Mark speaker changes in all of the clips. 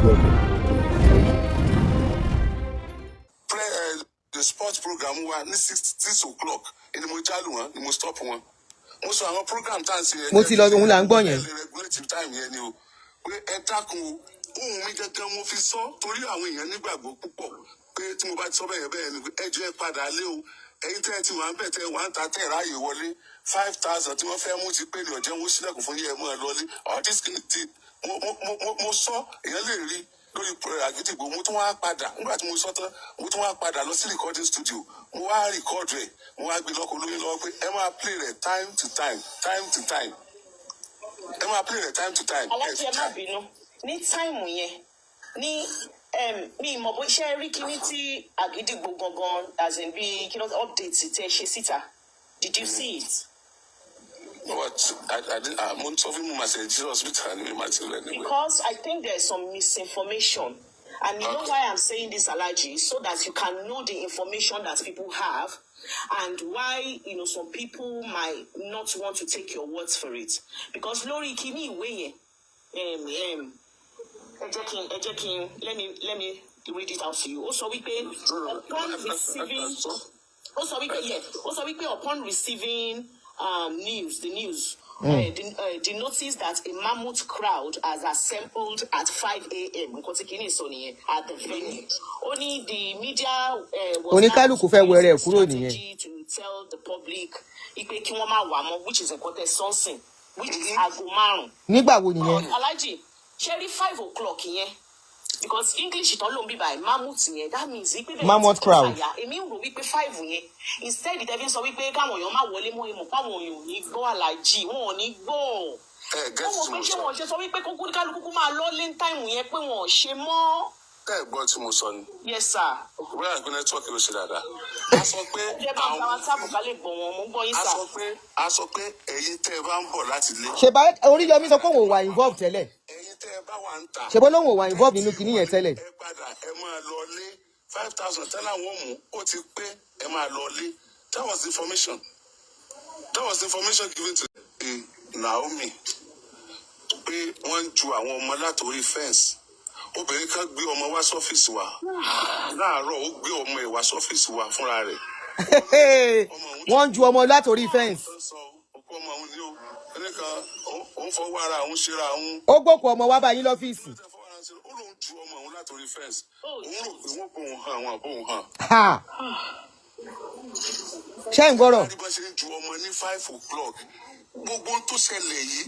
Speaker 1: Okay.
Speaker 2: Play the sports program wa ní 6 o'clock ni mo jálù wọn, ni mo stop wọn. Mo sọ àwọn program tá à ń ṣe yẹn.
Speaker 1: Mo ti lọ, òun là ń gbọ́ yẹn.
Speaker 2: Ẹ lè regulate time yẹn ni o, pé ẹ dákun o, ohun mi gangan mo fi sọ torí àwọn èèyàn nígbàgbọ́ púpọ̀ pé tí mo bá ti sọ bẹ́ẹ̀ bẹ́ẹ̀ ni pé ẹ jọ̀ọ́, ẹ padà lé o. Ẹ̀yin tẹ́ ẹ ti wà ń bẹ̀, tẹ́ ẹ wà ń ta, tẹ́ ẹ ráàyè wọlé, 5,000 tí wọ́n fẹ́ mú ti pé ní ọ̀jẹ̀ wọn sílẹ̀kùn fún yẹ ẹ mọ́ ẹ lọlé. All this kind of thing mo sọ, èèyàn lè rí lórí Àgídìgbò. Mo tún wá padà nígbà tí mo sọ tán, mo tún wá padà lọ sí recording studio, mo wá record rẹ̀, mo wá gbé lọ́kọ̀ olóyún lọ́wọ́ pé ẹ máa play rẹ̀ time to time, time to time, ẹ máa play rẹ̀ time to time.
Speaker 3: Alájí, ẹ má bínú, ní time yẹn ní mi mọ̀ bó ṣe rí kíní tí Àgídìgbò gangan, as in bí kí ló update tí ẹ ṣe síta. Did you see it?
Speaker 2: What? I didn't, mo ń sọ fún mi, màá ṣe jí hospital ni mi máa ti rẹ̀ níwẹ̀.
Speaker 3: Because I think there's some misinformation. And you know why I'm saying this, Alhaji? So that you can know the information that people have and why some people might not want to take your words for it. Because lórí kíní ìwé yẹn, ẹ jẹ́ kí n let me read it out to you. Ó sọ wípé upon receiving, ó sọ wípé, yeah, ó sọ wípé upon receiving news, the news, the notice that a mammoth crowd has assembled at 5 a.m. Nǹkan tí kìíní sọ nìyẹn, at the venue. Ó ní the media was
Speaker 1: Oníkálukú fẹ́ wẹrẹ ẹ̀ kúrò nìyẹn.
Speaker 3: strategy to tell the public ipe kí wọ́n má wà mọ́, which is nǹkan tẹ́ sọ́nsìn, which is aago 5.
Speaker 1: Nígbà wo nìyẹn?
Speaker 3: Alhaji, ṣe rí 5 o'clock yẹn, because English tán ló ń bí báyìí, mammoth yẹn, that means wípé bẹ́ẹ̀
Speaker 1: Mammoth
Speaker 3: ti
Speaker 1: crowd.
Speaker 3: Àyà èmi ń rò wípé 5 yẹn, instead tẹ́fí ń sọ wípé káwọn èèyàn má wọlé mọ́, ìmọ̀ káwọn èèyàn ò ní gbọ́, Aláàjì, wọn ò ní gbọ́.
Speaker 2: Ẹ
Speaker 3: Wọ́n
Speaker 2: gẹ́tì
Speaker 3: wò
Speaker 2: tí
Speaker 3: pé
Speaker 2: mo
Speaker 3: ṣé
Speaker 2: sọ.
Speaker 3: wọn ò ṣe sọ wípé kókó kálukú kú máa lọ lé time yẹn, pé wọn ò ṣe mọ́.
Speaker 2: Ẹ gbọ́ tí mo sọ ni.
Speaker 3: Yes sir.
Speaker 2: Bóyá àgbẹ̀ network ló ṣe dáadáa. A sọ pé
Speaker 3: Jẹ́ bá
Speaker 2: àwọn
Speaker 3: àwọn sábò ká lè gbọ́ wọn, mo ń gbọ́ yín
Speaker 2: a
Speaker 3: sà.
Speaker 2: sọ pé ẹ̀yin tẹ́ ẹ bá ń bọ̀ láti ilé.
Speaker 1: Ṣe bá Oríyọmí sọ pé òun ò wà involved tẹ́lẹ̀?
Speaker 2: Ẹ̀yin tẹ́ ẹ bá wà ń ta.
Speaker 1: Ṣe bó lóun ò wà involved nínú kinní yẹn tẹ́lẹ̀?
Speaker 2: Ẹ padà, ẹ máa lọ lé. 5,000 tẹ́lẹ̀ àwọn mú ó ti pé, ẹ máa lọ lé. That was the information. That was the information given to Naomi pé wọ́n ń ju àwọn ọmọ látòrí fence. Obìnrin kan gbé ọmọ wá sọ́fíìsì wa láàárọ̀, ó gbé ọmọ ẹ̀ wá sọ́fíìsì wa fúnra rẹ̀.
Speaker 1: Wọ́n ń ju ọmọ látòrí fence.
Speaker 2: Ó sọ òkú ọmọ òun ní o ẹnìkan òun fọwọ́ ara òun ṣera òun.
Speaker 1: Ó gbókù ọmọ wá bá yín lọ́fíìsì.
Speaker 2: Ó lóun ju ọmọ òun látòrí fence, òun rò pé wọ́n bóun hàn, àwọn àbóun hàn.
Speaker 1: Ha! Ṣé ń gbọ́rọ̀?
Speaker 2: Bí wọ́n ṣe ń ju ọmọ ní 5 o'clock, gbogbo tó ṣẹlẹ̀ yìí,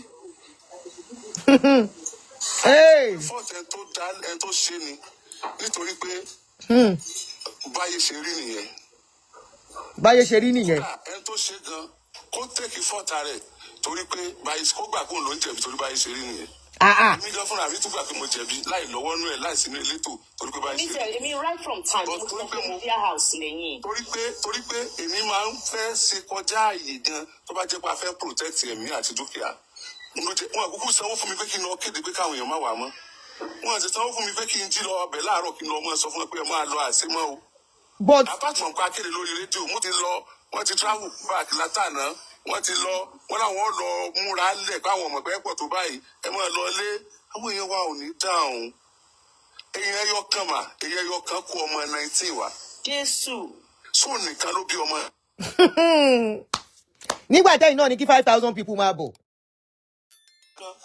Speaker 1: Hey!
Speaker 2: Fault ẹni tó dá, ẹni tó ṣe ni, nítorí pé báyé ṣe rí nìyẹn.
Speaker 1: Báyé ṣe rí nìyẹn.
Speaker 2: Kódà ẹni tó ṣe gan kó take fault rẹ̀, torí pé báyé kó gbà kóun ló ń jẹ̀bi, torí báyé ṣe rí nìyẹn.
Speaker 1: Ah, ah.
Speaker 2: Èmi gan fúnra mi tún gbà pé mo jẹ̀bi láì lọ́wọ́ nú ẹ̀, láì sínú elétò, torí pé báyé
Speaker 3: Èmi
Speaker 2: ṣe
Speaker 3: tẹ
Speaker 2: rí.
Speaker 3: Èmi right from time
Speaker 2: But
Speaker 3: mo ti
Speaker 2: torí
Speaker 3: sọ
Speaker 2: pé
Speaker 3: pé media house lẹ́yìn.
Speaker 2: Torí pé èmi máa ń fẹ́ ṣe kọjá àyè gan tó bá jẹ́ pé a fẹ́ protect ẹ̀mí àti dúkìá. Mo jẹ́ wọn àkókò sanwó fún mi pé kí n lọ kéde pé káwọn èèyàn má wà mọ́. Wọn àti sanwó fún mi pé kí n jí lọ ọbẹ̀ láàárọ̀, kí n lọ mọ́ sọ fún wọn pé ẹ máa lọ àṣemọ́ o.
Speaker 1: But
Speaker 2: Apart from pé akéde lórí rédíò, mo ti lọ, wọ́n ti travel back látànà, wọ́n ti lọ, wọ́n làwọn lọ múra lẹ̀ káwọn ọmọ pẹ́ pọ̀ tó báyìí, ẹ máa lọ lé. Àwọn èèyàn wa ò ní dáhùn. Èèyàn ẹyọ kan mà, èèyàn ẹyọ kan kó ọmọ 19 wá.
Speaker 3: Jésù.
Speaker 2: Sóò nìkan ló bí ọmọ.
Speaker 1: Nígbà tẹ́yìn náà ní kí 5,000 people máa bọ̀,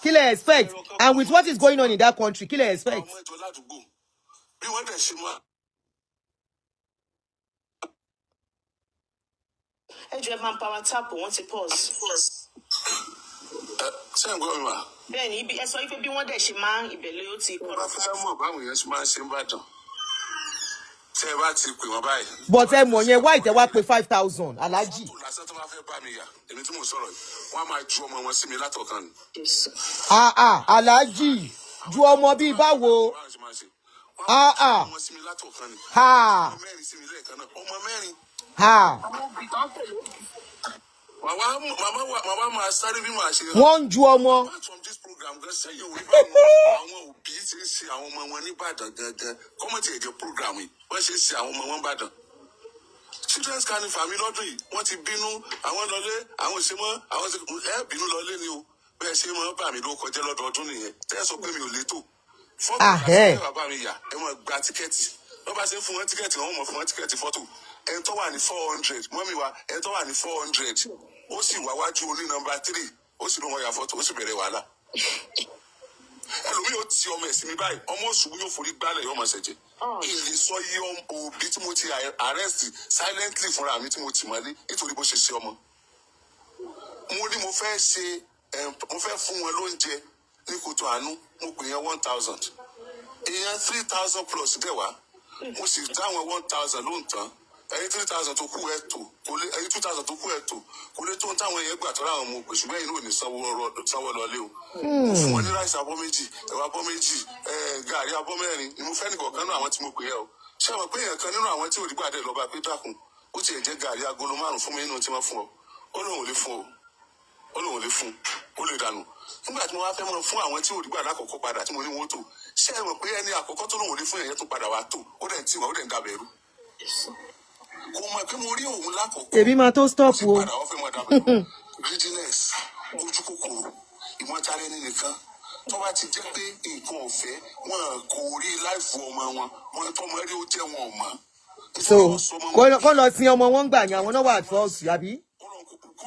Speaker 1: kí lẹ expect? And with what is going on in that country, kí lẹ expect?
Speaker 2: Ọmọ ẹjọ ládùúgbò bí wọ́n dẹ̀ ṣe máa.
Speaker 3: Ẹ jọ̀ọ́, ẹ máa ń power tap, wọ́n ti pause.
Speaker 2: Ẹ ṣé ń gbọ́ mi mà?
Speaker 3: Bẹ́ẹ̀ni, ibi ẹ sọ wípé bí wọ́n dẹ̀ ṣe máa ń ìbẹ̀lẹ̀ ó ti
Speaker 2: Wọ́n bá fẹ́ mọ̀ báwọn èèyàn ṣe máa ń ṣe ń bàdàn, tẹ́ ẹ bá ti pè wọ́n báyìí.
Speaker 1: But ẹ mọ̀ yẹn, why tẹ wá pé 5,000, Alhaji?
Speaker 2: Fọ́tò lásán tó bá fẹ́ bá mi yà, èmi tí mò ń sọ̀rọ̀ yìí, wọ́n á máa ju ọmọ wọn sí mi látọ̀kan ni.
Speaker 3: Jésù.
Speaker 1: Ah ah, Alhaji, ju ọmọ bíi báwo?
Speaker 2: Báwọn ṣe máa ṣe, wọ́n á
Speaker 1: Ah
Speaker 2: máa ju
Speaker 1: ah.
Speaker 2: ọmọ sí mi látọ̀kan ni.
Speaker 1: Ha!
Speaker 2: Ọmọ mẹ́rin sí mi lẹ́ẹ̀kan náà, ọmọ mẹ́rin.
Speaker 1: Ha!
Speaker 2: Màmá máa sáré bí màá ṣe.
Speaker 1: Wọ́n ń ju ọmọ.
Speaker 2: Apart from this program gan, sẹ́yìn òwe báwọn àwọn òbí ṣe ń ṣe àwọn ọmọ wọn nìbàdàn gangan, kọ́mọ̀tì ẹ̀jẹ̀ program yìí, wọ́n ṣe ń ṣe àwọn ọmọ wọn nìbàdàn. Children's carnival mi lọ́dún yìí, wọ́n ti bínú àwọn lọlé, àwọn òṣèmọ́ àwọn ṣe ẹ bínú lọlé ni o. Bẹ́ẹ̀ ṣe máa ń bà mí ló kọjá lọ́dọọdún nìyẹn, tẹ́ ẹ sọ pé mi ò létò. Fọ́tò
Speaker 1: Ah,
Speaker 2: lásán
Speaker 1: ẹ
Speaker 2: tẹ́ bàbá mi yà, ẹ máa gba ticket. Wọ́n bá ṣe ń fún wọn ticket, wọ́n mọ̀ fún wọn ticket fọ́tò. Ẹni tó wà ní 400, mummy wa, ẹni tó wà ní 400, ó sì wá wájú oní number three, ó sì ló wọn yà fọ́tò, ó sì bẹ̀rẹ̀ wàhálà. Ẹlòmíì ó ti ọmọ ẹ̀sìn mi báyìí, ọmọ òṣùwò yóò forí gbálẹ̀, yóò máa ṣẹ̀jẹ̀. Ìlè sọ iye òbí tí mo ti arrest silently fúnra mi, tí mo tì mọ́lé nítorí bó ṣe ṣe ọmọ. Mo ní mo fẹ́ ṣe mo fẹ́ fún wọn lóúnjẹ ní kòtò àánú. Mo pè yẹn 1,000 èèyàn, 3,000 plus dẹ̀ wá. Mo sì dá àwọn 1,000 lóǹtán. Ẹyin 3,000 tó kù ẹ̀ tó kò lé, ẹyin 2,000 tó kù ẹ̀ tó kò lé tó ń táwọn èèyàn gbà tó láwọn ọmọ òpè. Ṣùgbọ́n ẹ̀yin náà ò ní sanwó lọlé o. Mo fún wọn ní rice abọ́ 2, ẹ̀wà abọ́ 2, gàrí abọ́ 4 ni mo fẹ́ nìkọ̀ọ̀kan náà àwọn tí mo pè é o. Ṣé àwọn pé èèyàn kan nínú àwọn tí ò rí gbàdé lọ́ba pé, dákun, ó tiẹ̀ jẹ́ gàrí agolo 5 fún mi nínú tí wọ́n fún ọ? Ó lóun ò lè fún ọ, ó lóun ò lè fún, ó lè dànù. Nígbà tí mo wá fẹ́ mọ fún àwọn tí ò rí gbà lákọ̀ọ́kọ́ padà tí mo ní wọ́n tó, ṣé ẹ mọ̀ pé ẹni àkọ́kọ́ tó lóun ò lè fún ẹ̀yẹ tó padà wá tó, ó dẹ̀ ń tì wá, ó dẹ̀ ń dàbẹ̀rú, kò mọ̀ pé mo rí òun lákọ̀ọ́kọ́.
Speaker 1: Èmi máa tó
Speaker 2: Ó
Speaker 1: stop
Speaker 2: sì
Speaker 1: o.
Speaker 2: padà wọ́n fẹ́ mọ̀ dàbẹ̀rú. Greediness, ojú kòkòrò, ìmọ̀tara ẹni nìkan. Tó bá ti jẹ́ pé nǹkan ọ̀fẹ́, wọn kò rí life ọmọ wọn, wọn tọmọ rí ó jẹ́ wọn ò mọ̀.
Speaker 1: So kó lọ sin ọmọ wọn gbà yẹn, àwọn náà wà at fault, àbí?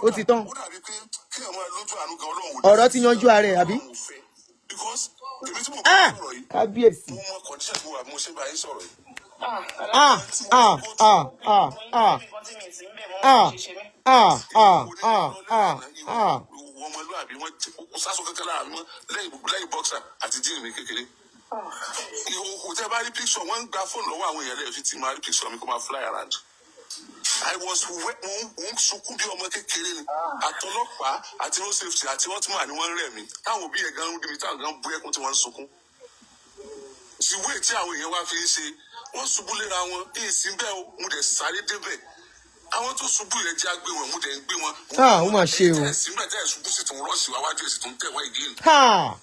Speaker 1: Ó ti tán.
Speaker 2: Ó dàbí pé kí ẹ̀ máa lójú àánú gan, Ọlọ́run ò ní
Speaker 1: Ọ̀rọ̀ ti yanjú ara ẹ̀, àbí?
Speaker 2: Ọlọ́run ò fẹ́, because èmi tí mo bá
Speaker 1: Ah,
Speaker 2: sọ̀rọ̀ yìí,
Speaker 1: kábíyèsí.
Speaker 2: mo mọ condition tí mo wà bí mo ṣe bá yín sọ̀rọ̀ yìí.
Speaker 1: Ah ah ah ah ah ah ah ah ah ah ah.
Speaker 2: Ọmọlúwàbí wọn kò sásọ kankan lára mi mọ́ lẹ́yìn boxer àti jean mi kékeré. Ìhòòhò, tẹ́ bá rí picture, wọ́n ń gba fóònù lọ́wọ́ àwọn èèyàn lẹ́yìn tí máa rí picture mi kó máa fly around. I was wet, mo ń sunkún bí ọmọ kékeré ni. Àtọlọ́pàá àti road safety àti hotman ni wọ́n ń rẹ̀ mí, táwọn òbí yẹn gan ń rí mi, táwọn gan bú ẹkún tí wọ́n ń sunkún. Ìwé tí àwọn èèyàn wá fi ń ṣe, wọ́n ṣubú léra wọn èsì bẹ́ẹ̀ o. Mo dẹ̀ sáré débẹ̀, àwọn tó ṣubú yẹn jẹ́ agbé wọn, mo dẹ̀ ń gbé wọn.
Speaker 1: Ah, ó mà ṣe o.
Speaker 2: Tẹ̀ sí mbẹ̀ tẹ̀ ṣubú sì tún rush wá wájú, èsì tún tẹ̀ wọ́n again.
Speaker 1: Ha.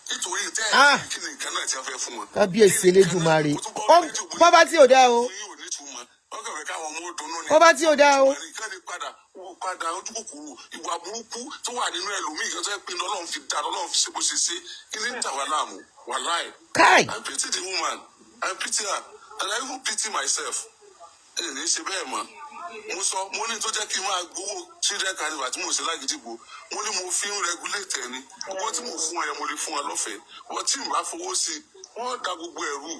Speaker 2: Nítorí tẹ́
Speaker 1: Ah.
Speaker 2: kí ni nǹkan náà tí wọ́n fẹ́ fún wọn?
Speaker 1: Kábíyèsí Elédùmarè.
Speaker 2: Mo tún gbọ́ rédíò bóyá
Speaker 1: Poverty ò dáa o.
Speaker 2: fún yín ò ní ìtumọ̀. Wọ́n kàn fẹ́ káwọn ọmọ ó dunnú ni.
Speaker 1: Poverty ò dáa o.
Speaker 2: Nǹkan lè padà wọ́n padà. Ojú kòkòrò, ìwà burúkú tó wà nínú ẹlòmíì kan tó yẹ pé Ọlọ́run fi dá, Ọlọ́run fi ṣe bó ṣe ṣe, kí ni ń dà wá láàmú wàláì.
Speaker 1: Kai.
Speaker 2: I pity the woman, I pity her, and I even pity myself. Ẹ ní ṣe bẹ́ẹ̀ mọ́. Mo sọ, mo ní tó jẹ́ kí n máa gbowó children carnival tí mo ṣe lágídígbò, mo ní mo fi ń regulate ẹ ní owó tí mo fún ẹ, mo lè fún ẹ lọ́fẹ̀ẹ́, wọ́n tí n bá fowó sí i, wọ́n da gbogbo ẹ̀rù.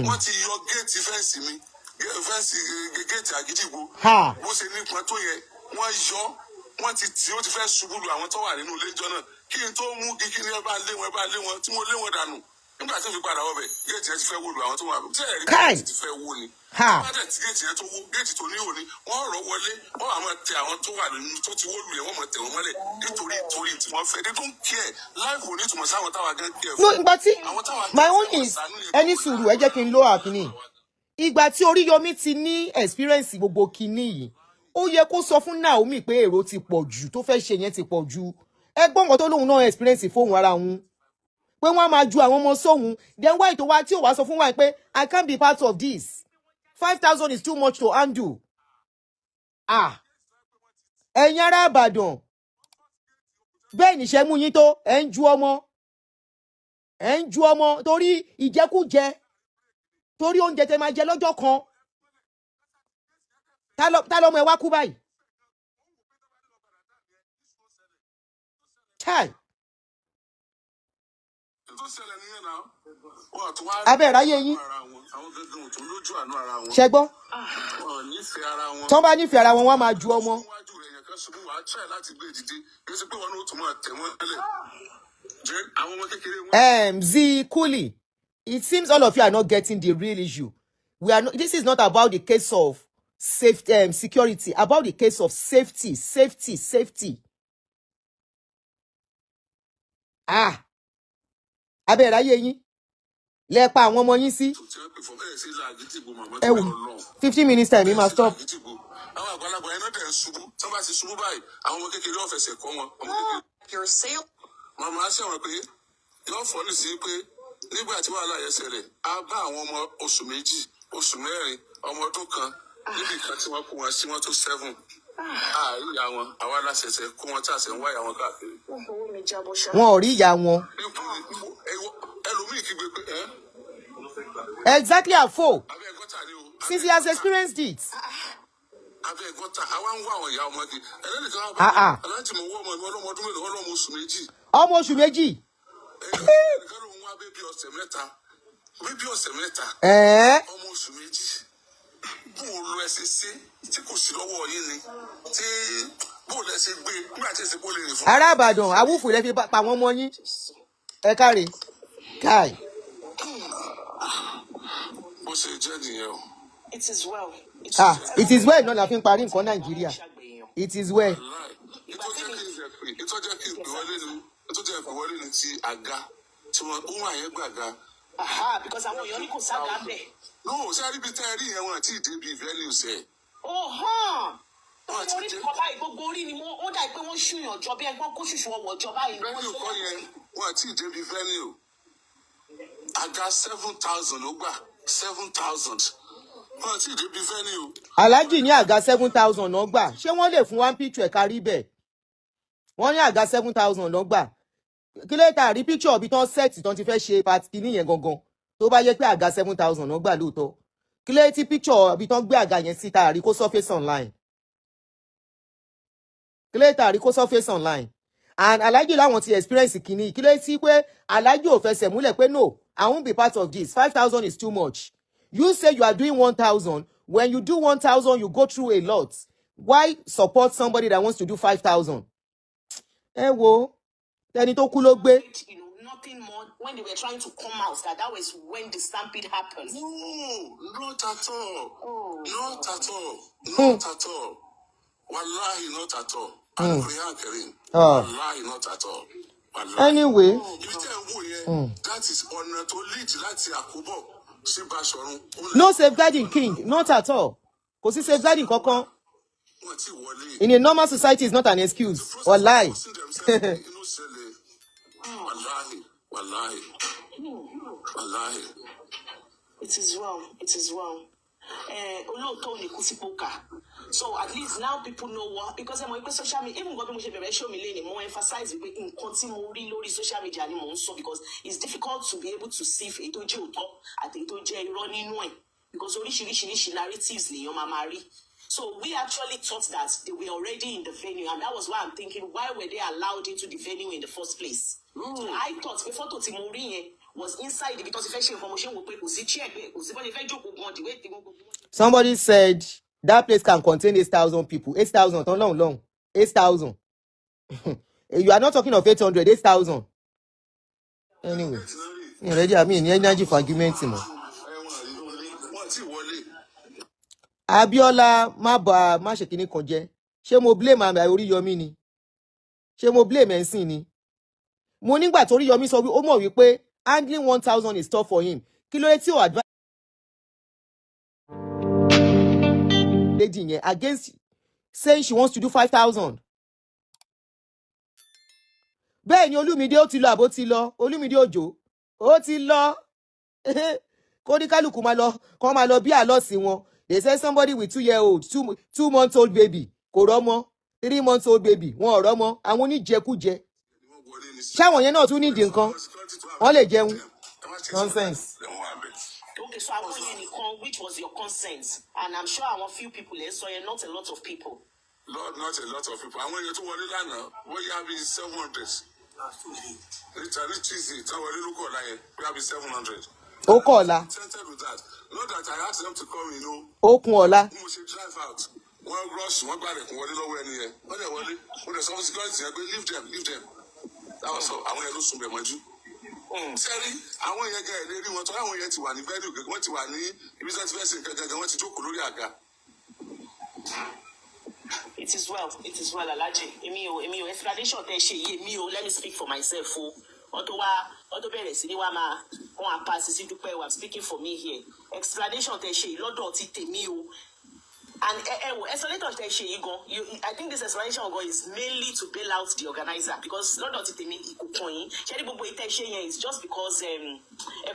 Speaker 2: Wọ́n ti yọ géètì fence mi, fence géètì àgídìgbò.
Speaker 1: Ha.
Speaker 2: Bó ṣe nípọn tó yẹ, wọ́n yọ, wọ́n ti tì, ó ti fẹ́ ṣubú lu àwọn tó wà nínú ilé ìjọ náà kí n tó mú kíkí ní ẹ bá lé wọn, ẹ bá lé wọn tí mo lé wọn dànù. Nígbà tí ó fi padà wọbẹ̀, géètì yẹn ti fẹ́ wó lu àwọn tó wà tí ẹ̀rí.
Speaker 1: Kai.
Speaker 2: Géètì ti fẹ́ wó ni.
Speaker 1: Ha.
Speaker 2: Bá dẹ̀ tí géètì yẹn tó wó, géètì tó ní òní, wọ́n rọ̀ wọlé, wọ́n wà máa tẹ àwọn tó wà nínú tó ti wó lu yẹn, wọ́n máa tẹ̀ wọ́n mọ́lẹ̀ nítorí torí tí wọ́n fẹ́. They don't care. Life ò ní ìtumọ̀ sáwọn táwa gan care
Speaker 1: No,
Speaker 2: fún.
Speaker 1: ìgbà tí
Speaker 2: Àwọn táwa
Speaker 1: my own is, ẹni sùúrù, ẹ jẹ́ kí n lọ àkíní. Ìgbà tí Oríyọmí ti ní experience gbogbo kinní yìí, ó yẹ kó sọ fún Naomi pé èrò ti pọ̀ jù, tó fẹ́ ṣe yẹn ti pọ̀ jù. Ẹgbọ́n nǹkan tó lóun náà experience fóun ara òun pé wọ́n á máa ju àwọn ọmọ sóhun. Then why tó wá tí ò wá sọ fún wa pé I can't be part of this, 5,000 is too much to handle? Ah, ẹ̀yin ará Ìbàdàn, bẹ́ẹ̀ níṣẹ́ mú yín tó ẹ̀ ń ju ọmọ, ẹ̀ ń ju ọmọ torí ìjẹkújẹ, torí oúnjẹ tẹ máa jẹ lọ́jọ́ kan. Ta lọ́mọ ẹ wá kú báyìí? Chai.
Speaker 2: Tó ṣẹlẹ̀ nìyẹn náà, wọn àtún wá
Speaker 1: Abẹ́ ìráyé yín.
Speaker 2: ara wọn, àwọn gangan ò tún lójú àánú ara wọn.
Speaker 1: Ṣẹgbọ́n.
Speaker 2: Wọn ò nífẹ̀ẹ́ ara wọn.
Speaker 1: Tán bá nífẹ̀ẹ́ ara wọn, wọ́n á máa ju ọmọ.
Speaker 2: Níwájú rẹ̀ yẹn kan ṣubú, wàá try láti gbé dìde, kí ẹ ṣe pé wọn ní ó tún máa tẹ̀ wọ́n lẹ̀ jẹ́ àwọn ọmọ kékeré wọn.
Speaker 1: Z Kuli, it seems all of you are not getting the real issue. We are not, this is not about the case of safety, security, about the case of safety, safety, safety. Ah, abẹ́ ìráyé yín lẹ pa àwọn ọmọ yín sí.
Speaker 2: Tí wọ́n pè fún ẹ̀ sí làgídìgbò màmá
Speaker 1: Ẹ
Speaker 2: tó
Speaker 1: wò,
Speaker 2: lọ lọ.
Speaker 1: 15 minutes time, mi máa stop.
Speaker 2: Làgídìgbò, àwọn àgbàlagbà yẹn náà dẹ̀ ń ṣubú. Tí wọ́n bá ti ṣubú báyìí, àwọn ọmọ kékeré ọ̀fẹsẹ̀ kọ́ wọn. Ọmọ kékeré màmá ṣẹ̀wọ̀n pé yóò fọ́ ní sí pé nígbà tí wàhálà yẹn ṣẹlẹ̀, á bá àwọn ọmọ oṣù 2, oṣù 4, ọmọ ọdún 1 níbi kan tí wọ́n kó wọn sí, wọ́n tó seven. Àárí ìyá wọn, àwa la ṣẹ̀ṣẹ̀ kó wọn tí a ṣẹ̀ ń wá ìyá wọn káàkiri.
Speaker 3: Owó mi jábọ́ ṣá.
Speaker 1: Wọn ò rí ìyá wọn.
Speaker 2: Níbo ẹlòmíì kígbe pé ẹ
Speaker 1: Exactly, àfo
Speaker 2: abẹ́ gọ́tà ni o.
Speaker 1: since he has experienced it.
Speaker 2: Abẹ́ gọ́tà, àwa ń wá àwọn ìyá ọmọge ẹlẹ́nìkan wá bá
Speaker 1: Ah
Speaker 2: mi
Speaker 1: ah.
Speaker 2: aláàjì, mo wọ́ ọmọ mi ọlọ́mọ ọdún mélòó, ọlọ́mọ oṣù 2.
Speaker 1: Ọmọ oṣù 2.
Speaker 2: Ẹnìkan ló ń wá baby ọ̀sẹ̀ 3, baby ọ̀sẹ̀ 3.
Speaker 1: Ẹ̀ẹ́.
Speaker 2: Ọmọ oṣù 2, bó o lo ẹsẹ̀ sí tí kò sí lọ́wọ́ yín ni, tí bó o lẹ ṣe gbé nígbà tí èsì kò lè rìn fún.
Speaker 1: Ará Ìbàdàn, awúfù lẹ fi pa àwọn ọmọ yín. Ẹ káre káì.
Speaker 2: Bó ṣe jẹ́ nìyẹn o.
Speaker 3: It is well. It is
Speaker 1: Ah,
Speaker 3: well.
Speaker 1: it is well náà la fi ń parí nǹkan Nàìjíríà. It is well.
Speaker 2: Láì ètò jẹ́ kí n jẹ́ pé ètò jẹ́ kí n pè wọlé ni, ètò jẹ́ pè wọlé ni ti àga tí wọ́n ń wà yẹn gbàga.
Speaker 3: Aha, because àwọn èèyàn ní kò sága ń bẹ̀.
Speaker 2: No, ṣé àríbi tẹ́ ẹ rí yẹn, wọn àti ìdébi venue sẹ̀.
Speaker 3: Oh, hàn.
Speaker 2: Wọn àti
Speaker 3: Orí
Speaker 2: ìdé
Speaker 3: kan báyìí, gbogbo orí ni mo ó dà pé wọ́n ṣùyàn jọ bí ẹgbọ́n kó ṣùṣù ọwọ́ jọ báyìí ni wọ́n
Speaker 2: venue
Speaker 3: ṣe.
Speaker 2: Kọ́ yẹn, wọn àti ìdébi venue. Àga 7,000 ló gbà, 7,000. Wọn àti ìdébi venue.
Speaker 1: Aláàjì ní àga 7,000 náà gbà. Ṣé wọ́n lè fún one picture ẹ̀ka rí bẹ́ẹ̀? Wọ́n ní àga 7,000 náà gbà. Kí ló tà rí picture ibi tán set tán ti fẹ́ ṣe party nìyẹn gangan? Tó bá yẹ pé àga 7,000 náà gbà lóòótọ́, kí ló tí picture ibi tán gbé àga yẹn sí tá a rí kó surface online? Kí ló tà rí kó surface online? And Alhaji láwọn ti experience kìíní. Kí ló tí pé Alhaji ò fẹsẹ̀ múlẹ̀ pé, "No, I won't be part of this. 5,000 is too much"? You say you are doing 1,000. When you do 1,000, you go through a lot. Why support somebody that wants to do 5,000? Ẹ wo ẹni tó kú ló gbé.
Speaker 3: Nothing more when they were trying to come out, that was when the stampede happened.
Speaker 2: No, not at all.
Speaker 3: Oh.
Speaker 2: Not at all. Not at all. Wallahi, not at all. Al-Quran Karim.
Speaker 1: Ah.
Speaker 2: Wallahi, not at all. Wallahi.
Speaker 1: Anyway.
Speaker 2: Ibi tí ẹ̀ ń wò yẹn, that is ọ̀nà tó lead láti Àkóbọ̀ sí Baṣọ̀run.
Speaker 1: No safeguarding, king, not at all. Kò sí safeguarding kankan.
Speaker 2: Wọ́n ti wọlé.
Speaker 1: In a normal society is not an excuse.
Speaker 2: Process of
Speaker 1: Wallahi.
Speaker 2: forcing themselves inú ṣẹlẹ̀. Wallahi, wallahi, wallahi.
Speaker 3: It is well. It is well. Olóòótọ́ ò ní kú sípò kà. So at least now people know what, because ẹ mọ̀ pé social media, even nǹkan bí mo ṣe bẹ̀rẹ̀ show mi lé ni mo emphasize wípé nǹkan tí mo rí lórí social media ni mò ń sọ, because it's difficult to be able to see èyí tó jẹ́ òótọ́ àti èyí tó jẹ́ irọ́ nínú ẹ̀, because oríṣiríṣiríṣi narratives lèèyàn máa máa rí. So we actually thought that they were already in the venue, and that was why I'm thinking, why were they allowed into the venue in the first place? So I thought pé fọ́tò tí mo rí yẹn was inside ibi tó ti fẹ́ ṣe nǹkan. Mo ṣe ń wò pé kò sí chair, pé kò sí bọ́n ṣe fẹ́ jókòó gan, the way tí gbogbo.
Speaker 1: Somebody said that place can contain 8,000 people. 8,000 tán lọ́hùn lọ́hùn, 8,000. You are not talking of 800, 8,000. Anyway, mi ready, àmì ní energy for argument mọ́.
Speaker 2: Wọ́n ti wọlé.
Speaker 1: Abiola, má bà má ṣe kinní kan jẹ́. Ṣé mo blame àmì Oríyọmí ni? Ṣé mo blame ẹ̀ ń sìn ni? Mo nígbà tó Oríyọmí sọ wí, ó mọ̀ wípé handling 1,000 is tough for him. Kí ló dé tí ò advise lady yẹn against saying she wants to do 5,000? Bẹ́ẹ̀ ni Olúmídé, ó ti lọ àbó ti lọ. Olúmídé Òjò, ó ti lọ. Kó ní kálukú máa lọ, kó máa lọ bí àlọ́ sí wọn. They say somebody with 2 year old, 2 months old baby, kò rọ́mọ, 3 months old baby, wọn ò rọ́mọ. Àwọn oníjẹkújẹ, ṣáwọn yẹn náà tún nídìí nǹkan wọ́n lè jẹun. Nonsense.
Speaker 3: Okay, so àwọn yẹn nìkan, which was your consent, and I'm sure àwọn few people ẹ̀ sọ yẹn, not a lot of people.
Speaker 2: Lord, not a lot of people. Àwọn èèyàn tó wọlé lánàá, bóyá bíi 700. Níta ní Tuesday, táwọn wọlé lóko ọ̀la yẹn, bóyá bíi 700.
Speaker 1: Ó kọ̀ ọ̀la.
Speaker 2: Contented with that. Not that I asked them to come,
Speaker 1: Ó kun ọ̀la.
Speaker 2: Bí mo ṣe drive out, wọ́n rush, wọ́n gbà rẹ̀kùn wọlé lọ́wọ́ ẹni yẹn. Wọ́n dẹ̀ wọlé. Mo dẹ̀ sọ fún security yẹn pé leave them, leave them. That was all. Àwọn yẹn ló sùn bẹ̀ mọ́jú. Sẹ́rí, àwọn yẹn gan ẹ̀ lè rí wọn tó, àwọn yẹn ti wà ní venue gẹ́gẹ́, wọ́n ti wà ní ibi tí wọ́n ti fẹ́ ṣe nǹkan gẹ́gẹ́, wọ́n ti jókòó lórí àga.
Speaker 3: It is well, it is well, Alhaji. Èmi ò explanation tẹ ṣe yìí, èmi ò, let me speak for myself o. Wọ́n tó wá, wọ́n tó bẹ̀rẹ̀ sí ní wá máa wọ́n á pass sí Dúpẹ́ o. I'm speaking for me here. Explanation tẹ ṣe yìí lọ́dọ̀ ti tèmi o. And ẹ wò, explanation tẹ ṣe yìí gan, I think this explanation gan is mainly to bail out the organizer, because lọ́dọ̀ ti tèmi, ìkòkàn yín. Ṣé ní gbogbo ìtẹ́ ṣe yẹn is just because ẹ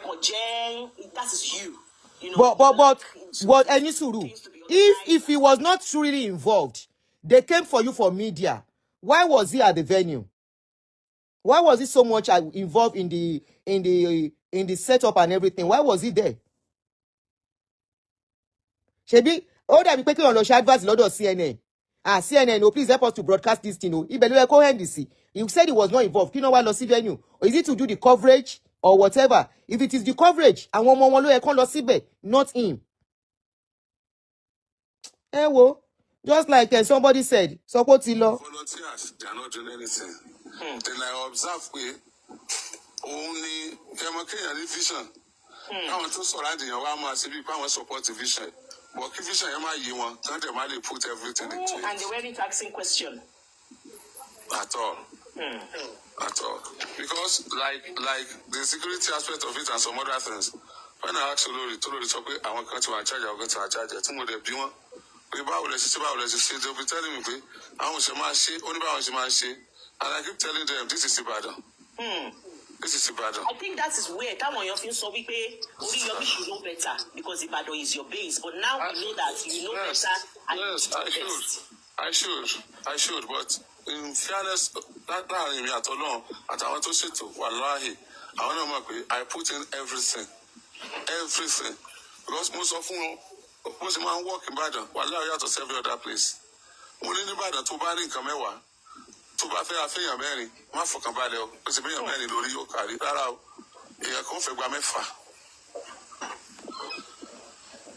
Speaker 3: kàn jẹ́, that is you. You know,
Speaker 1: But
Speaker 3: you
Speaker 1: but
Speaker 3: like
Speaker 1: but ẹni sùúrù,
Speaker 3: things to be
Speaker 1: if
Speaker 3: organized.
Speaker 1: if he was not truly involved, They came for you for media. Why was he at the venue? Why was he so much involved in the setup and everything? Why was he there? Ṣebí ó dàbí pé kéèyàn lọ ṣe advert lọ́dọ̀ CNN. Ah, CNN o, please help us to broadcast this thing o. Ibẹ̀ ló yẹ kó hand sí. He said he was not involved. Kí náà wá lọ sí venue? Or is it to do the coverage or whatever? If it is the coverage, àwọn ọmọ wọn ló yẹ kán lọ síbẹ̀, not him. Ẹ wo, just like somebody said, sọ pé ó ti lọ.
Speaker 2: Volunteers, they are not doing anything. Then I observe pé òun ni kẹmọ kéèyàn ní vision, káwọn tó sọ̀rọ̀ àdìyàn wá máa ṣe bíi káwọn support vision, but kí vision yẹn máa yé wọn, kán dẹ̀ má lè put everything into
Speaker 3: And
Speaker 2: it
Speaker 3: they weren't asking question.
Speaker 2: At all, at all, because like the security aspect of it and some other things, when I ask olórí, tolórí sọ pé àwọn kan ti wà in charge, àwọn kan ti wà in charge, tí mo dẹ̀ bí wọn pé báwo lẹ ṣe ṣe, báwo lẹ ṣe ṣe, they will be telling me pé àwọn ṣe máa ṣe, ó ní báwọn ṣe máa ṣe, and I keep telling them, this is Ibadan, this is Ibadan.
Speaker 3: I think that is where táwọn èèyàn fi ń sọ wípé Oríyọmí should know better because Ibadan is your base, but now we know that you know better and you
Speaker 2: Yes,
Speaker 3: did
Speaker 2: I
Speaker 3: your
Speaker 2: should.
Speaker 3: best.
Speaker 2: I should. I should. But in fairness, láàrin mi àtọ́lọ́run àtàwọn tó ṣètò, wàláhì, àwọn náà mọ̀ pé I put in everything. Everything. Because mo sọ fún wọn, bó ṣe máa ń work Ìbàdàn, wàláhì, yàtọ̀ sí every other place. Mo ní nìbàdàn, tó bá rí nǹkan 10, tó bá fẹ́ àfihàn mẹ́rin, má fọkàn balẹ̀ o. Ó sì fẹ́yàn mẹ́rin lórí yóò kárí. Rárá o, èèyàn kan fẹ́ gba 6.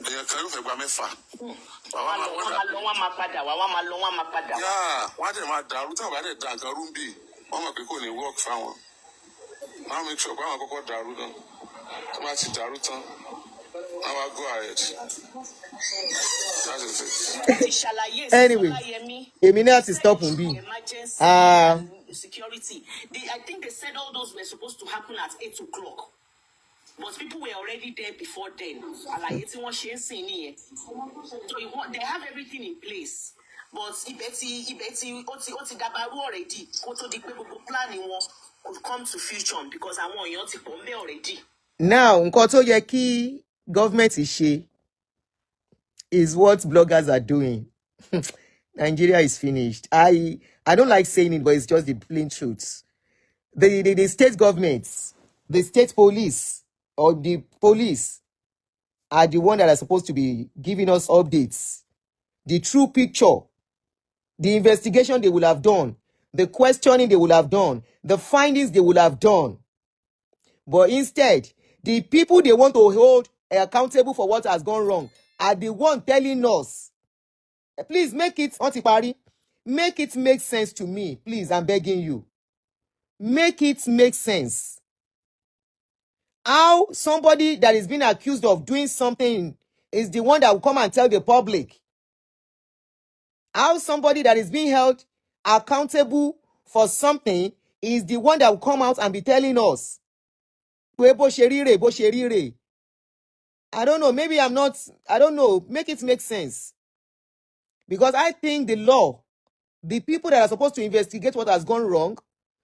Speaker 2: Èèyàn kan yóò fẹ́ gba 6. Bàbá
Speaker 3: Wọ́n á
Speaker 2: máa
Speaker 3: lọ,
Speaker 2: wọ́n
Speaker 3: wọ́n
Speaker 2: dà
Speaker 3: máa lọ, wọ́n máa padà wá, wọ́n máa lọ, wọ́n máa padà wá.
Speaker 2: Yáà, wọ́n á dẹ̀ máa dàrú. Tí wọ́n bá dẹ̀ da nǹkan rú ń bì, wọ́n mọ̀ pé kò ní work fáwọn. Wọ́n á make sure pé àwọn kọ́kọ́ dàrú náà. Tí wọ́n bá ti dàrú tán, wọ́n á wá go ahead. That is it.
Speaker 3: Ti ṣàlàyé
Speaker 1: Anyway,
Speaker 3: Ọláyẹmí.
Speaker 1: Èmi náà ti stop
Speaker 3: Said
Speaker 1: nbí.
Speaker 3: emergency
Speaker 1: Ah,
Speaker 3: security. I think they said all those were supposed to happen at 8 o'clock. But people were already there before then. Àlàyé tí wọ́n ṣe ń sìn nìyẹn. So they have everything in place. But ibẹ̀ ti ó ti dabarú already kó tó di pé gbogbo plan wọn could come to fruition because àwọn èèyàn ti pọ̀ ń bẹ̀ already.
Speaker 1: Now, nǹkan tó yẹ kí government ṣe is what bloggers are doing. Nigeria is finished. I don't like saying it, but it's just the plain truth. The state governments, the state police, or the police are the one that are supposed to be giving us updates, the true picture, the investigation they will have done, the questioning they will have done, the findings they will have done. But instead, the people they want to hold accountable for what has gone wrong are the one telling us. Please make it, wọ́n ti parí. Make it make sense to me. Please, I'm begging you. Make it make sense. How somebody that is being accused of doing something is the one that will come and tell the public. How somebody that is being held accountable for something is the one that will come out and be telling us. Pé bó ṣe rí rèé, bó ṣe rí rèé. I don't know. Maybe I'm not. I don't know. Make it make sense. Because I think the law, the people that are supposed to investigate what has gone wrong,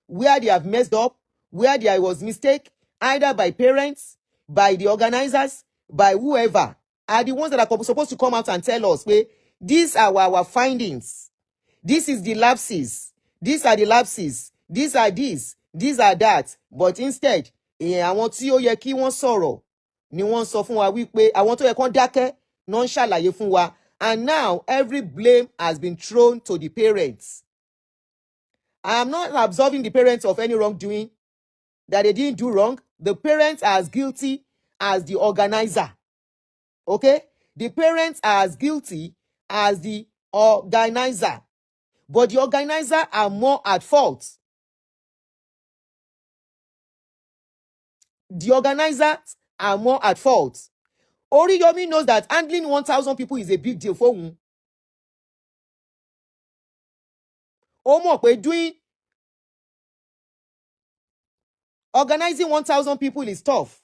Speaker 1: where they have messed up, where there was mistake, either by parents, by the organizers, by whoever, are the ones that are supposed to come out and tell us, pé these are our findings. This is the lapses. These are the lapses. These are this. These are that. But instead, èèyàn àwọn tí ó yẹ kí wọ́n sọ̀rọ̀ ni wọ́n sọ fún wa wípé àwọn tó yẹ kán dákẹ́ náà ń ṣàlàyé fún wa. And now every blame has been thrown to the parents. I am not absolving the parents of any wrongdoing, that they didn't do wrong. The parents are as guilty as the organizer. Okay? The parents are as guilty as the organizer. But the organizer are more at fault. The organizers are more at fault. Oriyomi knows that handling 1,000 people is a big deal for him. Ó mọ̀ pé doing organizing 1,000 people is tough.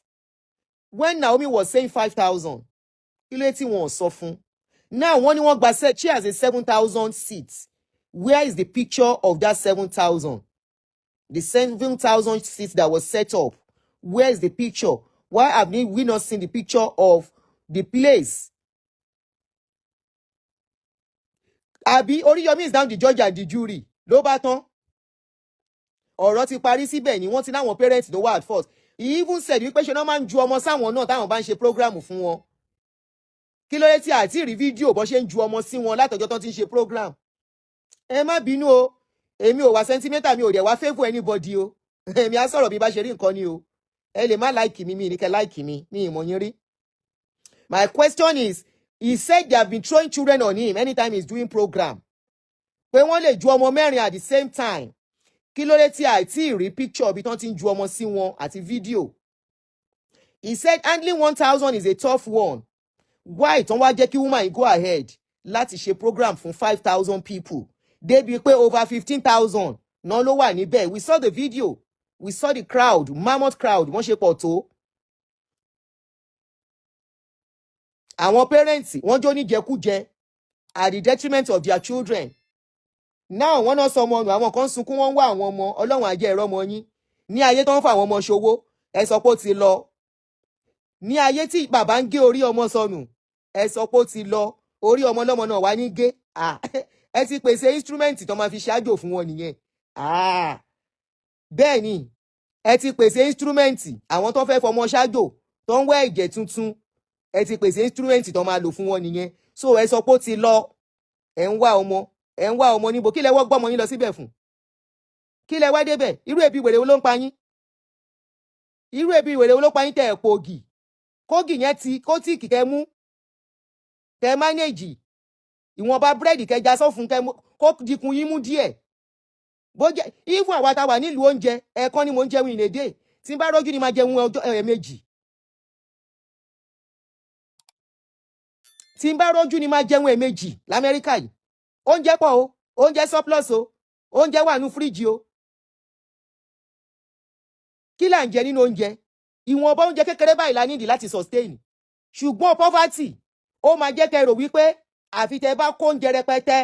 Speaker 1: When Naomi was saying 5,000, ilé tí wọn ò sọ fún. Now wọ́n ní wọ́n gba chairs a 7,000 seats. Where is the picture of that 7,000? The 7,000 seats that was set up. Where is the picture? Why have we not seen the picture of the place? Àbí Oríyọmí is down the judge and the jury ló bá tán. Ọ̀rọ̀ ti parí síbẹ̀ ni wọ́n ti láwọn parents ló wà at fault. He even said wípé ṣe náà máa ń ju ọmọ sáwọn náà táwọn bá ń ṣe program fún wọn. Kí ló dé tí àti rí fídíò bó ṣe ń ju ọmọ sí wọn látọjọ́ tó ti ń ṣe program? Ẹ má bínú o, èmi ò wá sentimental, mi ò dẹ̀ wá favour anybody o. Èmi á sọ̀rọ̀ bí bá ṣe rí nǹkan ni o. Ẹ lè má like mi, mi ní kẹ́ like mi, mi ìmọ̀ yín rí. My question is, he said they have been throwing children on him anytime he's doing program. Pé wọ́n lè ju ọmọ mẹ́rin at the same time. Kí ló dé tí àìtí rí picture bí tán ti ń ju ọmọ sí wọn àti fídíò? He said handling 1,000 is a tough one. Why tán wá jẹ́ kí woman yìí go ahead láti ṣe program fún 5,000 people? Débi pé over 15,000 náà ló wà níbẹ̀. We saw the video. We saw the crowd, mammoth crowd, wọ́n ṣe pọ̀ tó. Àwọn parents wọ́n jó níjẹkújẹ at the detriment of their children. Now wọ́n náà sọ ọmọ nù, àwọn kan ń sunkún, wọ́n ń wá àwọn ọmọ. Ọlọ́run àjẹ́ ẹ̀rọ ọmọ yín. Ní ayé tó ń fa àwọn ọmọ ṣòwò, ẹ sọ pé ó ti lọ. Ní ayé tí bàbá ń gé orí ọmọ sọnù, ẹ sọ pé ó ti lọ. Orí ọmọ lọ́mọ náà wá ní gé. Ẹ ti pèsè instrument tó máa fi ṣáájò fún wọn nìyẹn. Bẹ́ẹ̀ ni, ẹ ti pèsè instrument àwọn tó fẹ́ fọmọ ṣáájò tó ń wẹ́ ẹ̀jẹ̀ tuntun. Ẹ ti pèsè instrument tó máa lò fún wọn nìyẹn. So ẹ sọ pé ó ti lọ. Ẹ ń wá ọmọ, ẹ ń wá ọmọ níbo? Kí lẹ wọ́ gbọ́mọ yín lọ síbẹ̀ fún? Kí lẹ wá débẹ̀? Irú ebi wèrè wo ló ń pa yín? Irú ebi wèrè wo ló pa yín tẹ ẹ̀ pògì? Kógì yẹn ti kó tí kìkẹ́ mú kẹ mánéèjì ìwọ̀nba búrẹ́dì kẹja sọ́fun kẹ kó dikun yín mú díẹ̀. Bó jẹ́ even àwa tá wà nílùú oúnjẹ, ẹ̀ẹ̀kan ni mò ń jẹun ìlédè. Tí n bá rọ́jú ni máa jẹun ọjọ́ ẹ̀ẹ̀mejì. Tí n bá rọ́jú ni máa jẹun ẹ̀ẹ̀mejì l'Amẹ́ríkà yìí. Oúnjẹ pọ̀ o, oúnjẹ surplus o, oúnjẹ wà ní fíríjì o. Kí là ń jẹ nínú oúnjẹ? Ìwọ̀nba oúnjẹ kékeré báyìí la nídìí láti sustain. Ṣùgbọ́n poverty ó máa jẹ́ kẹ́ rò wípé àfi tẹ́ bá kó oúnjẹ rẹpẹtẹ.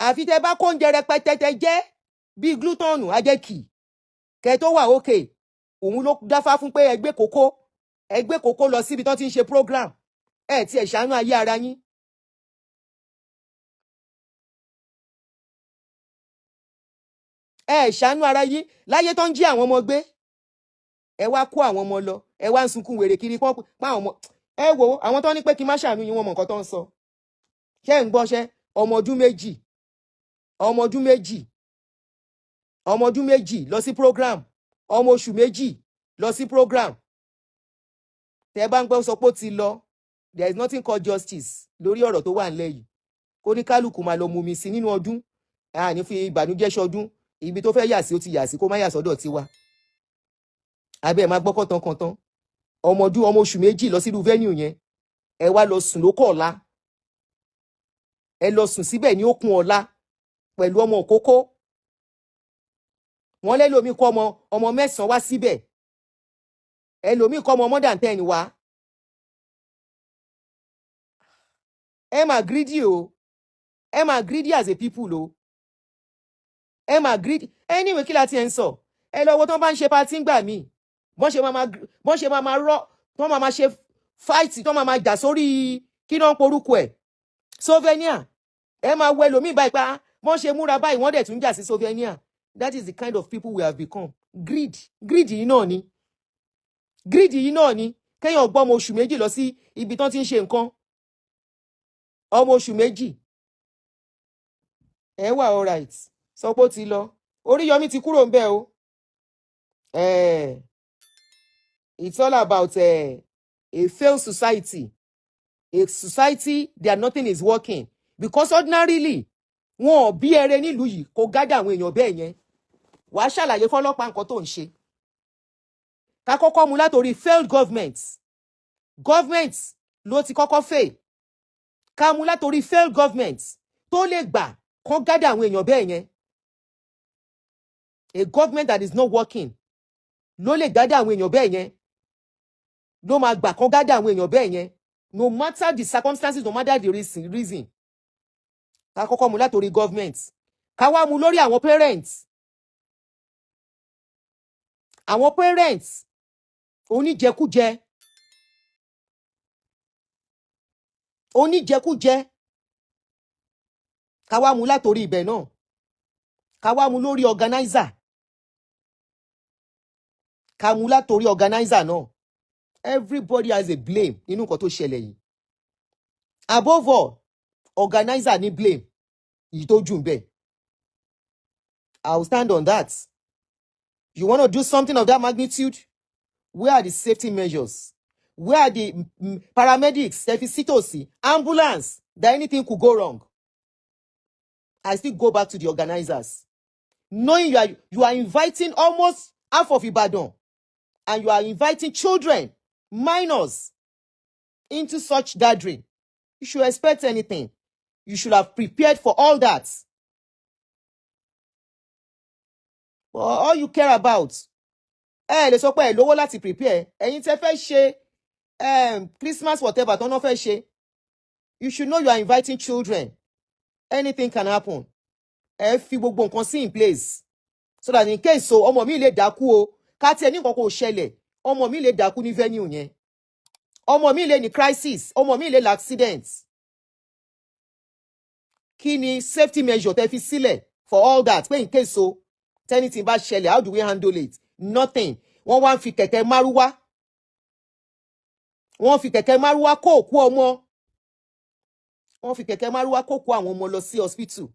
Speaker 1: Àfi tẹ́ bá kó oúnjẹ rẹpẹtẹ tẹ́ jẹ́ bíi gluten ajẹ́kì kẹ́ tó wà òkè. Òun ló dáfá fún pé ẹgbẹ́ kókó lọ síbi tán ti ń ṣe program. Ẹ ti ẹ̀ ṣàánú ayé ara yín. Ẹ ṣàánú ara yín láyé tó ń jí àwọn ọmọ gbé. Ẹ wá kó àwọn ọmọ lọ, ẹ wá ń sunkún wèrè kiri pọ́n pa àwọn ọmọ. Ẹ wo àwọn tó ní pé kí n má ṣàánú yín, wọ́n mọ nǹkan tó ń sọ. Ṣé ń gbọ́ṣẹ́? Ọmọ ọdún méjì, ọmọ ọdún méjì, ọmọ ọdún méjì lọ sí program, ọmọ oṣù méjì lọ sí program. Tẹ́ bá ń gbọ́ sọ pé ó ti lọ, there is nothing called justice lórí ọ̀rọ̀ tó wà nílẹ̀ yìí. Kó ní kálukú máa lọ mumi sí nínú ọdún. A ní fi ìbànújẹ́ ṣọdún. Ibi tó fẹ́ yà sí ó ti yà sí, kó má yà sọ́dọ̀ tiwa. Abẹ́ ẹ̀ máa gbọ́ kọ́tànkọ́tàn. Ọmọ ọdún, ọmọ oṣù méjì lọ sírú venue yẹn. Ẹ wá lọ sùn lókọ̀ ọ̀la. Ẹ lọ sùn síbẹ̀ ní òkun ọ̀la pẹ̀lú ọmọ òkókó. Wọ́n lẹ́lòmíì kọ́ ọmọ mẹ́sàn-án wá síbẹ̀. Ẹlòmíì kọ́ ọmọ more than 10 wá. Ẹ máa greedy o. Ẹ máa greedy as a people o. Ẹ máa greedy. Anyway, kí la ti ẹ̀ ń sọ? Ẹ lọ wo tán bá ń ṣe party ńgbà míì. Bọ́n ṣe máa rọ́, tán máa ṣe fight, tán máa jà sórí kí náà ń porúkọ ẹ̀. Souvenir. Ẹ máa wo ẹlòmíì báyìí pa. Bọ́n ṣe múra báyìí, wọ́n dẹ̀ tún jà sí souvenir. That is the kind of people we have become. Greed. Greed yìí náà ni. Greed yìí náà ni. Kéèyàn gbọ́ ọmọ oṣù méjì lọ sí ibi tán ti ń ṣe nǹkan. Ọmọ oṣù méjì. Ẹ wà alright. Sọ pé ó ti lọ. Oríyọmí ti kúrò ńbẹ̀ o. It's all about a failed society. A society that nothing is working. Because ordinarily, wọn ò bí ẹrẹ nílùú yìí kó gádà àwọn èèyàn bẹ́ẹ̀ yẹn. Wàá ṣàlàyé fọlọ́pàá nǹkan tó ń ṣe. Ká kọ́kọ́ mú látòrí failed government. Government ló ti kọ́kọ́ fail. Ká mú látòrí failed government tó lè gbà kán gádà àwọn èèyàn bẹ́ẹ̀ yẹn. A government that is not working ló lè gádà àwọn èèyàn bẹ́ẹ̀ yẹn. Ló máa gbà kán gádà àwọn èèyàn bẹ́ẹ̀ yẹn. No matter the circumstances, no matter the reason. Ká kọ́kọ́ mú látòrí government. Ká wá mú lórí àwọn parents. Àwọn parents oníjẹkújẹ. Oníjẹkújẹ. Ká wá mú látòrí ibẹ̀ náà, ká wá mú lórí organizer, ká mú látòrí organizer náà. Everybody has a blame nínú nǹkan tó ṣẹlẹ̀ yìí. Above all, organizer ní blame èyí tó jù ń bẹ̀. I will stand on that. You wanna do something of that magnitude, where are the safety measures? Where are the paramedics tẹ́ fi sítòsí, ambulance, that anything could go wrong? I still go back to the organizers. Knowing you are inviting almost half of Ibadan and you are inviting children, minors, into such gathering, you should expect anything. You should have prepared for all that. But all you care about, ẹ lè sọ pé ẹ lówó láti prepare. Ẹ̀yin tẹ́ fẹ́ ṣe Christmas, whatever tó náà fẹ́ ṣe, you should know you are inviting children. Anything can happen. Ẹ fi gbogbo nǹkan sí in place so that in case so ọmọ mi lè dákú o, ká tiẹ̀ ní nǹkan kò ṣẹlẹ̀, ọmọ mi lè dákú ní venue yẹn, ọmọ mi lè ní crisis, ọmọ mi lè ní accident. Kí ni safety measure tẹ́ fi sílẹ̀ for all that, pé in case so anything bá ṣẹlẹ̀, how do we handle it? Nothing. Wọ́n wá ń fi kẹ̀kẹ́ márúwá, wọ́n fi kẹ̀kẹ́ márúwá kó òkú ọmọ, wọ́n fi kẹ̀kẹ́ márúwá kó òkú àwọn ọmọ lọ sí hospital,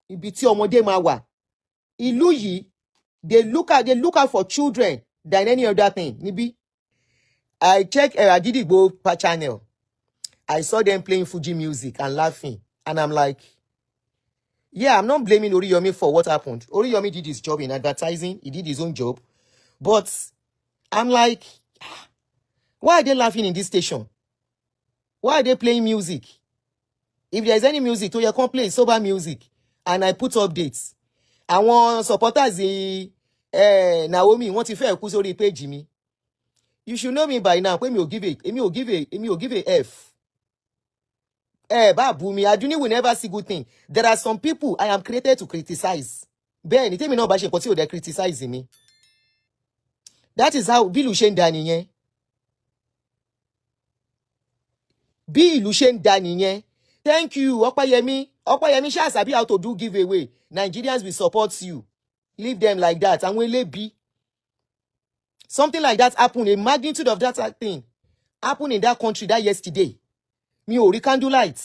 Speaker 1: ibi tí ọmọdé máa wà. Ìlú yìí, they look out for children than any other thing níbí. I check Agidigbo channel. I saw them playing Fuji music and laughing, and I'm like, yeah, I'm not blaming Oriyomi for what happened. Oriyomi did his job in advertising. He did his own job. But I'm like, why are they laughing in this station? Why are they playing music? If there's any music tó yẹ kán play, sober music. And I put updates. Àwọn supporters Naomi, wọ́n ti fẹ́ kú sórí page mi. You should know me by now pé mi ò give a f. Ẹ bá bú mi, Aduni will never see good thing. There are some people I am created to criticize. Bẹ́ẹ̀ ni, tèmi náà bá ṣe nǹkan tí ò dẹ̀ criticize mi. That is how bí ìlú ṣe ń da nìyẹn. Bí ìlú ṣe ń da nìyẹn. Thank you, Ọpẹ́yẹmí. Ọpẹ́yẹmí ṣáà sabi how to do giveaway. Nigerians will support you. Leave them like that. Àwọn elébi. Something like that happened. A magnitude of that thing happened in that country that yesterday. Mi ò rí candlelight.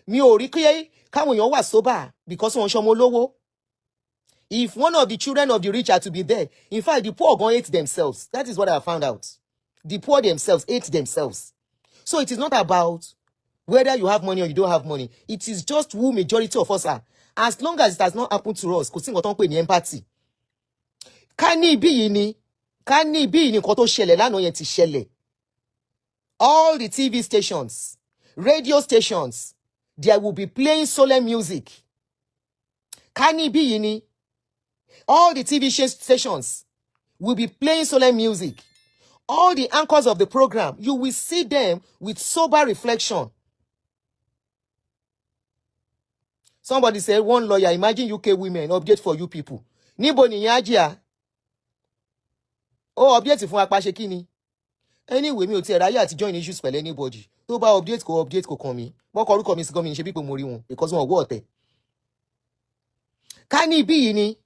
Speaker 1: Mi ò rí kí káwọn èèyàn wà sober because wọn ṣọmọ olówó. If one of the children of the rich are to be there, in fact, the poor gan hate themselves. That is what I found out. The poor themselves hate themselves. So it is not about whether you have money or you don't have money. It is just who majority of us are. As long as it has not happened to us, kò sí nǹkan tó ń pè ní empathy. Ká ní ibí yìí ni, ká ní ibí yìí ni nǹkan tó ṣẹlẹ̀ lánàá yẹn ti ṣẹlẹ̀. All the TV stations, radio stations, there will be playing solemn music. Ká ní ibí yìí ni, all the TV stations will be playing solemn music. All the anchors of the program, you will see them with sober reflection. Somebody said, one lawyer, imagine UK women, update for you people. Níbo nìyẹn, Ajia? Ó update fún apáṣe kí ni? Anyway, mi ò tiẹ̀ ráyè àti join issues pẹ̀lú anybody. Tó bá update, kò update, kò kàn mí. Wọ́n kọ orúkọ mi sí gan mi ní ṣe bí pé mo rí wọn because wọn ò wọ́ ọ̀tẹ̀. Ká ní ibí yìí ni,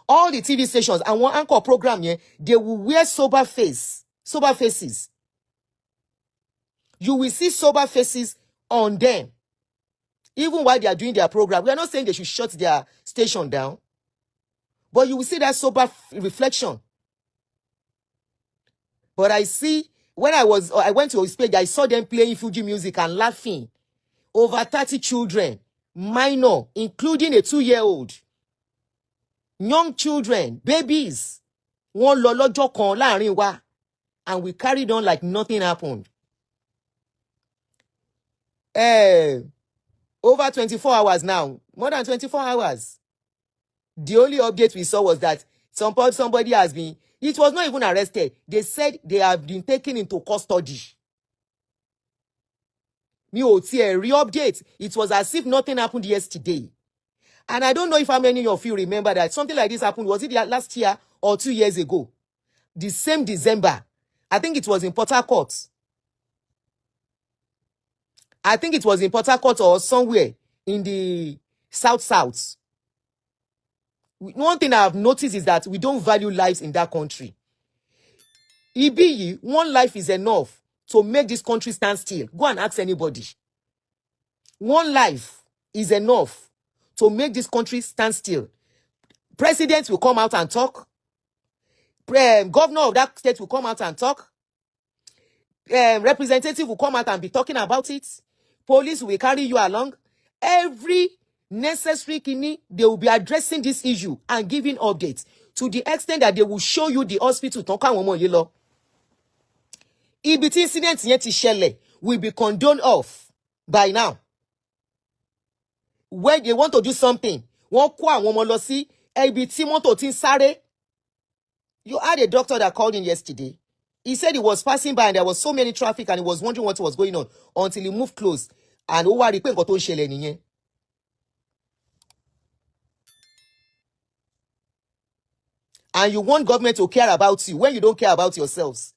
Speaker 1: all the TV stations, àwọn anchor program yẹn, they will wear sober face, sober faces. You will see sober faces on them even while they are doing their program. We are not saying they should shut their station down, but you will see that sober reflection. But I see when I went to his page, I saw them playing Fuji music and laughing. Over 30 children, minor, including a 2-year-old, young children, babies. Wọ́n lọ lọ́jọ́ kan láàrin wa, and we carried on like nothing happened. Over 24 hours now, more than 24 hours. The only update we saw was that somebody has been, it was not even arrested. They said they have been taken into custody. Mi ò tiẹ̀ rí update. It was as if nothing happened yesterday. And I don't know if how many of you remember that something like this happened. Was it last year or 2 years ago? The same December. I think it was in Port Harcourt. I think it was in Port Harcourt or somewhere in the South South. One thing I have noticed is that we don't value lives in that country. Ibi yìí, one life is enough to make this country stand still. Go and ask anybody. One life is enough to make this country stand still. President will come out and talk. Governor of that state will come out and talk. Representative will come out and be talking about it. Police will carry you along. Every necessary kini, they will be addressing this issue and giving updates to the extent that they will show you the hospital tán káwọn ọmọ yìí lọ. Ibi tí incident yẹn ti ṣẹlẹ̀ will be cordoned off by now. When they want to do something, wọ́n kó àwọn ọmọ lọ sí ibi tí mọ́tò ti ń sáré. You had a doctor that called in yesterday. He said he was passing by and there was so many traffic and he was wondering what was going on until he moved close and ó wá rí i pé nǹkan tó ń ṣẹlẹ̀ nìyẹn. And you want government to care about you when you don't care about yourselves.